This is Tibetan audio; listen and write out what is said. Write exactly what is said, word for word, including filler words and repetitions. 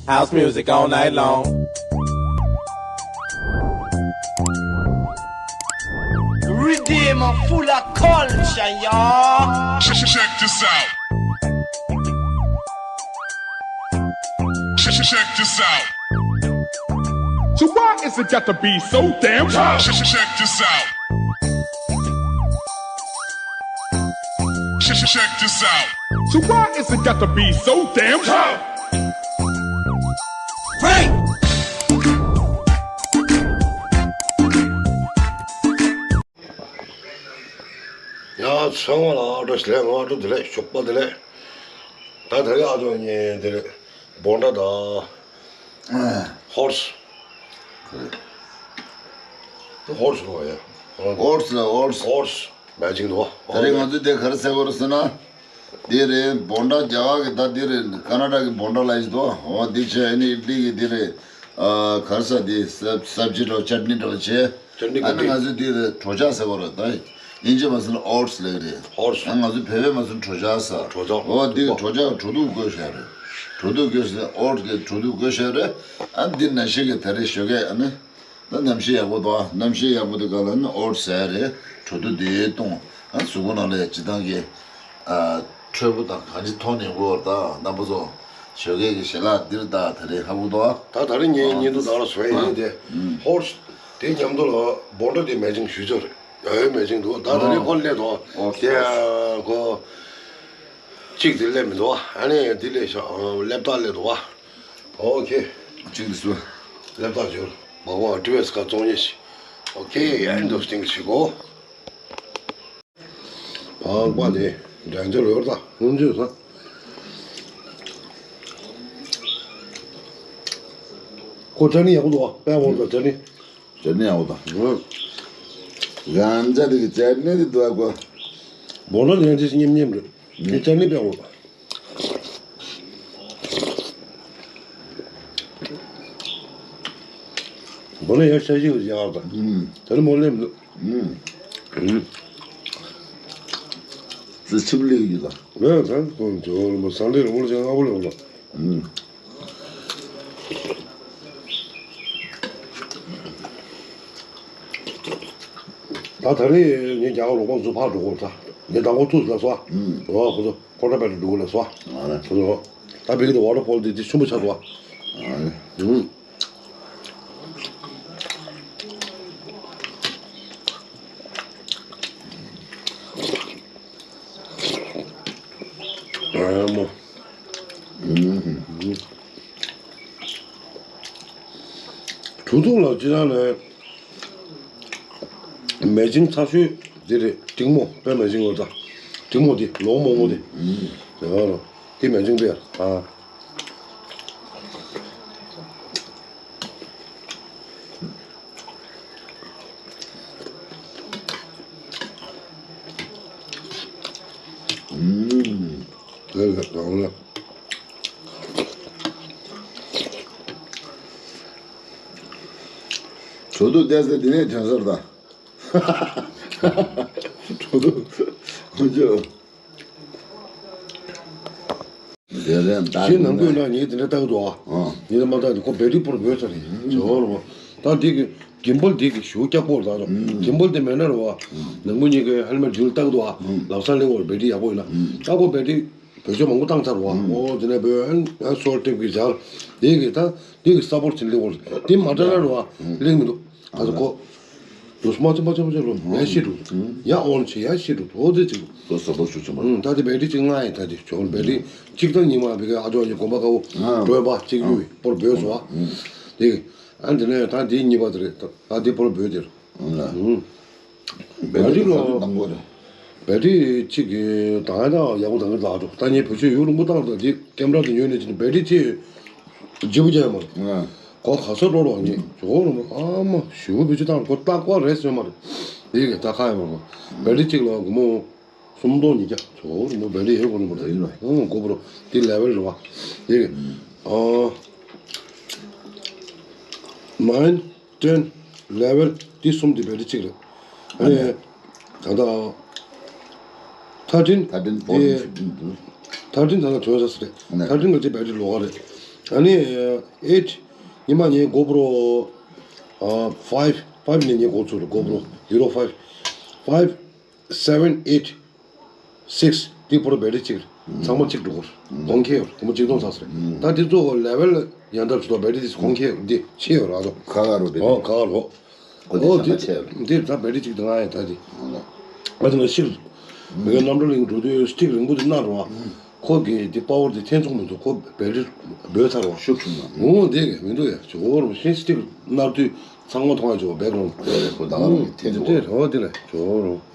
House music all night long. Redeem full of culture, y'all. Check this out. Check, check, check this out. So why is it got to be so damn tough? Check, check, check this out. Check, check, check this out. So why is it got to be so damn tough? Frank! ཡང་ཚང་མ་ལ་བཀྲ་ཤིས་བདེ་ལེགས། སྔ་དྲོ་བདེ་ལེགས། ཞོགས་པ་བདེ་ལེགས། ད་དེ་རིང་ཨ་ཅོ་ཉིན་དེ་རེད། སྦོན་ཊ་དང་ཧོར་སི། ཧོར་སི་ལ་ཡ། ཧོར་སི་ལ་ཧོར་སི། ཧོར་སི་མེ་ཆིང་དུ་བ། དེ་རིང་ང་ཚོས་དེ་ག་རེ་ཟེར་དགོས་རེད་ཟེར་ན། འདི་རེད། སྦོན་ཊ་རྒྱ་གར་གྱི། ད་འདི་རེད། ཀ་ན་ཊ་གི་སྦོན་ཊ་ལབ་ཀྱི་འདུག་འོ་འདི་བྱས་ཨ་ནི་ཨིཌ་ལི་གི་འདི་རེད། ཨ་ག་རེ་ཟེར། འདི་སབ་སབ་ཇི་འདྲ་བོ། ཅཊ་ནི་འདྲ་བོ་བྱས། ཅཊ་ནི། ཨ་ནི་ང་ཚོས་འདི་རེད། གྲོ་ཆ་ཟེར་དགོས་རེད། ད་དབྱིན་ཇི་མ་ཟེར་ན་ཨོ་ཊི་སི་ལབ་ཀྱི་རེད། ཨོ་ཊི་སི། ཨ་ང་ཚོས་བོད་པས་མ་ཟེར་ན་གྲོ་ཆ་ཟེར། གྲོ་ཆ། འོ་འདི་གྲོ་ཆ་གྲོ་དུག་བཀོལ་བཞག་རེད། གྲོ་དུག་བཀོལ་ཟེར། ཨོ་ཊི་སི་གི་གྲོ་དུག་བཀོལ་བཞག་རེད། ཨ་འདི་ནང་བཞིན་གྱི་ད་རེས་ཞོགས་ཀས་ཨ་ནི། ད་གནམ་གཤིས་ཡག་པོ་འདུག་གནམ་གཤིས་ཡག་པོ་དེ་ག་ལ་ནི་ཨོ་ཊི་སི་ཟ་རེད། གྲོ་དུག་དེ་བཏུང་། ཨ་གཟུགས་པོ་ནང་ལ་ཡ་སྤྱིར་བཏང་གི་ཨ་འཕྲོད་པ་དང་གང་ཅི་ཐོན་ནས་འགོར། ད་རྣམ་པ་ཚོ་ཞོགས་ཀས་ཀྱི་ཞལ་ལག་འདིར་ད་ད་རེས་ཧ་གོ་འདུག་ད་ད་རེས་ངའི་ཨ་བརྙན་ཐུང་ནང་ལ་བཟོས་ཡིན་ཏེ། ཧོར་སི་དེ་མཉམ་དུ་ལ་སྦོན་ཊ་དེ་མེ་ཆིང་ཞུས་ཚར་རེད། ཡ་ཡོད་མེ་ཆིང་འདུག་ད་ད་རེས་ཨ་ཁོ་སླེབས་འདུག་ཨོ་དེ་ཨ་ཁོ་གཅིག་དེ་སླེབས་མི་འདུག་ཨ་ནི་དེ་སླེབས་ཤག་ཨ་སླེབས་ཐག་སླེབས་འདུག་ཨོ་ཁེ། གཅིག་དེ་སུ། སླེབས་ཐག་ཆོད། མ་གོ་ཨ་ཊི་ཝི་ཨེསི་ཁ་བཙོང་ཉེས་ཤིག་ཨོ་ཁེ། ཨ་ནི་འདུག་སྟེང་གི་ཞིག་གོ། ཕང་པ་དེ་འགྲན་ཚོད་ལོར་ད་སྔོན་ཚོད་ས། ཁོ་ཅ་ནི་ཡག་པོ་འདུག་ཨ་དཔེ་འོང་ད་ཅ་ནི། ཅ་ནི་ཡག་པོ་འདུག་ཨ། རང་ཅ་ནི་གི་ཅ་ནི་དེ་འདུག་ཨ་ཁོ། སྦོན་ཊ་ལེན་ཅི་སྙེམ་སྙེམ་རེད། དེ་ཅ་ནི་དཔེ་འོང་། སྦོན་ཊ་ཡར་ཤ་ཤི་ཡག་པ། ཨུམ། དེ་ནི་མོ་ལེམ་འདུག་ཨུམ། ཨུམ། ཙི་ཆིབ་ལེགས་ཡོད་ད། ལོས་ད་ཁོང་ཚོ་ལ་མོ་ཟ་འདྲེ་རུ་མོ་ལ་ཅང་ཨ་བོ་ལེ་འོང་ད། ཨུམ། ད་ད་རེས་ངས་རྒྱ་གར་རོགས་པ་ཚོ་ཕར་འགྲོ་གོ་ད། ངས་མདང་དགོང་ཐུག་ལ་སོ། ཨུམ། འོ་ཁོ་ཚོ་ཁོ་ཏྲ་པད་འགྲོ་གོ་ལ་སོ། ཨ་རེ། ཁོ་ཚོ་ད་བིག་ཏུ་ཝ་ཊར་ཕོལ་དེ་དེ་ཆེན་པོ་ཆགས་འདུག་ཨ་རེ། ཨུམ། ཨ་མོ། ཨུམ། གྲོ་དུག་ལ་ཅི་རང་ལས་མེ་ཆིང་ཚ་ཤོས་འདི་རེད། ཏིང་མོ་དཔེ་མེ་ཆིང་ལོ་ད། ཏིང་མོ་འདི་ལོ་མོ་མོ་འདི། ཨུམ། ཡ་རོ། འདི་མེ་ཆིང་དཔེ་ཡ། ཨ། ཨུམ། ལ་ལ་ལ་ལ། གྲོ་དུག་བལྟས་ཚེ་འདི་ནས་ཐོན་ས་རེད་ད། གྲོ་དུག་ཁོ་ཚོས། དེ་རེད་ད། ཁྱེད་ནང་ཁུལ་ན་ངས་དེ་འདྲ་ལྟ་གི་འདུག་ཨ། ཨ། ངས་མ་ལྟ་དེ་ཁོ་བེ་ཊི་རི་པོར་བོས་ཚར་རེད། ཇོ་བོ་རུ། ད་འདི་གི་གིམ་བལ་འདི་གི་ཞུ་སྐྱག་པོ་རེད་ད། གིམ་བལ་དེ་མེད་ན་རུ་བ། ནང་མི་གཉིས་ཀའི་ཧེལ་མེ་ཊི་འདི་ལ་ལྟ་གི་འདུག་ཨ། ལག་ས་ལེན་བར་བེ་ཊི་རི་ཡག་པོ་ཡིན་ན། ད་ཁོ་བེ་ཊི་རི་བེད་སྤྱོད་མང་པོ་བཏང་ཚར་བ། ཨོ་དེ་ནས་བོས་ཨན་ཨན་སོལ་ཊེབ་གི་སྦྱར། འདི་གི་ད་འདི་གི་ས་པོར་ཊི་ལེན་བར་འདི་མ་འདྲ་ན་རུ་བ་ལེན་མི་འདུག་ད་ཁོ། དུས་མ་ཆེན་པོ་ཆེན་པོ་ཆེན་པོ་ཡ་ཤི་འགྲོ། ཡ་ཨོན་ཆེ་ཡ་ཤི་འགྲོ། འོ་དེ་ཅིག་ཁོ་ས་པོར་ཊི་ཤུགས་ཆེན་པོ། ད་དེ་བེ་ཊི་རི་གཅིག་ང་ཡི་ད་དེ་ཆོག་བེ་ཊི་རི་གཅིག་དང་གཉིས་མ་བི་ག་ཨ་ཅོ་ཡི་གོམ་པ་ཀ་བོ་བྲོས་པ་གཅིག་ཡུ་བི་པོར་བོས་སོ། དེ་ཨ་འདི་ནས་ད་དེ་གཉིས་པ་དེ་རེད། ད་དེ་པོར་བོས་དེ་རེད། བེ་ཊི་རི་ལོ། བེ་ཊི་རི་གཅིག་གི་ད་ཡང་ཡག་པོ་དང་གི་ལག་འགྲོ། ད་ངས་བེད་སྤྱོད་ཡུ་རུ་མོ་བཏང་ད་དེ་ཀེམ་ར་དེ་ཉོས་ནས་ཅི་བེ་ཊི་རི་གཅིག་ལྗིད་པོ་རྒྱག་ཡོད་མ་རེད། གོ་ག་ས་འགྲོ་རོགས་ཉེ་ཇོ་རུ་མོ་ཨ་མ་ཞུ་བུ་བེད་སྤྱོད་བཏང་གོ་རྟག་པ་རེད་ཟེར་མ་རེད། དེ་གི་ད་ཁ་ཡོད་མ་རེད། བེ་ཊི་རི་གཅིག་ལ་སྒོར་མོ་སུམ་སྟོང་ཉིས་བརྒྱ་ཇོ་རུ་མོ་བེ་ཊི་རི་ཡོད་གོ་རུ་མོ་རེད། ཨང་གོ་བུ་རོ་དེ་ལེ་ཝལ་རེད་བ། དེ་གི་ཨ་ནའིན། ཊེན། ལེ་ཝལ་འདི་གསུམ་འདི་བེ་ཊི་རི་གཅིག་རེད། ཨ་ནི། ད་ལྟ། ཐར་ཊིན། ཐར་ཊིན། ཕོར་ཊིན། ཕིབ་ཊིན། ཐར་ཊིན་ད་ལྟ་ཐོན་ས་རེད། ཨ་ནི། ཐར་ཊིན་ང་ཚོའི་བེ་ཊི་རི་ལོགས་ཀ་རེད། ཨ་ནི་eight། ཉི་མ་ངའི་GoPro ཨ་five five ནས་ངའི་འགོ་ཚུགས་རེད། GoPro Hero five five seven eight six དེ་པོ་ར་བེ་ཊི་རི་གཅིག་རེད། ཚང་མ་གཅིག་འགྲོ་གི་རེད། གོང་ཁེ་ཡོད་རེད། སྒོར་མོ་གཅིག་སྟོང་ཚར་སོང་རེད། ད་དེ་ཚོ་ལེ་ཝལ་ཡང་དག་ཚོ་བེ་ཊི་རི་དེ་གོང་ཁེ་ཡོད་རེད། འདི་ཆེ་ཡོད་རེད། ཨ་ཚོ་ཁ་ཁ་རོ་བེ་ཊི་ཨོ་ཁ་ཁ་རོ། ཨོ་དེ་ཆེ་ཡོད་རེད། དེ་ད་བེ་ཊི་རི་གཅིག་དང་ང་ཡང་ད་དེ། ཨ་ཚོ་ང་ཤིག་མི་ག་གནམ་གྲུ་གླིང་འགྲོ་དུས་སི་ཊིག་རིང་པོ་དེ་གནང་རོགས། ཁོ་གིས་དེ་པ་ཝར་དེ་འཐེན་ཚུགས་མི་འདུག་ཁོ་བེ་ཊི་རི་སྦོས་ཚར་བ། ཤུགས་ཆུང་ན། འོ་དེ་གས་མི་འདུག་ཡ། ཇོ་བོ་རང་ཤིང་སི་ཊིག་གནར་དུས་ཚང་མ་མཐོང་ཡ། ཇོ་བོ་བེག་རོང་། ཁོ་ད་ག་རང་གིས་འཐེན་ཚུགས། དེ་རོ་དེ་ལས་ཇོ་བོ་རང་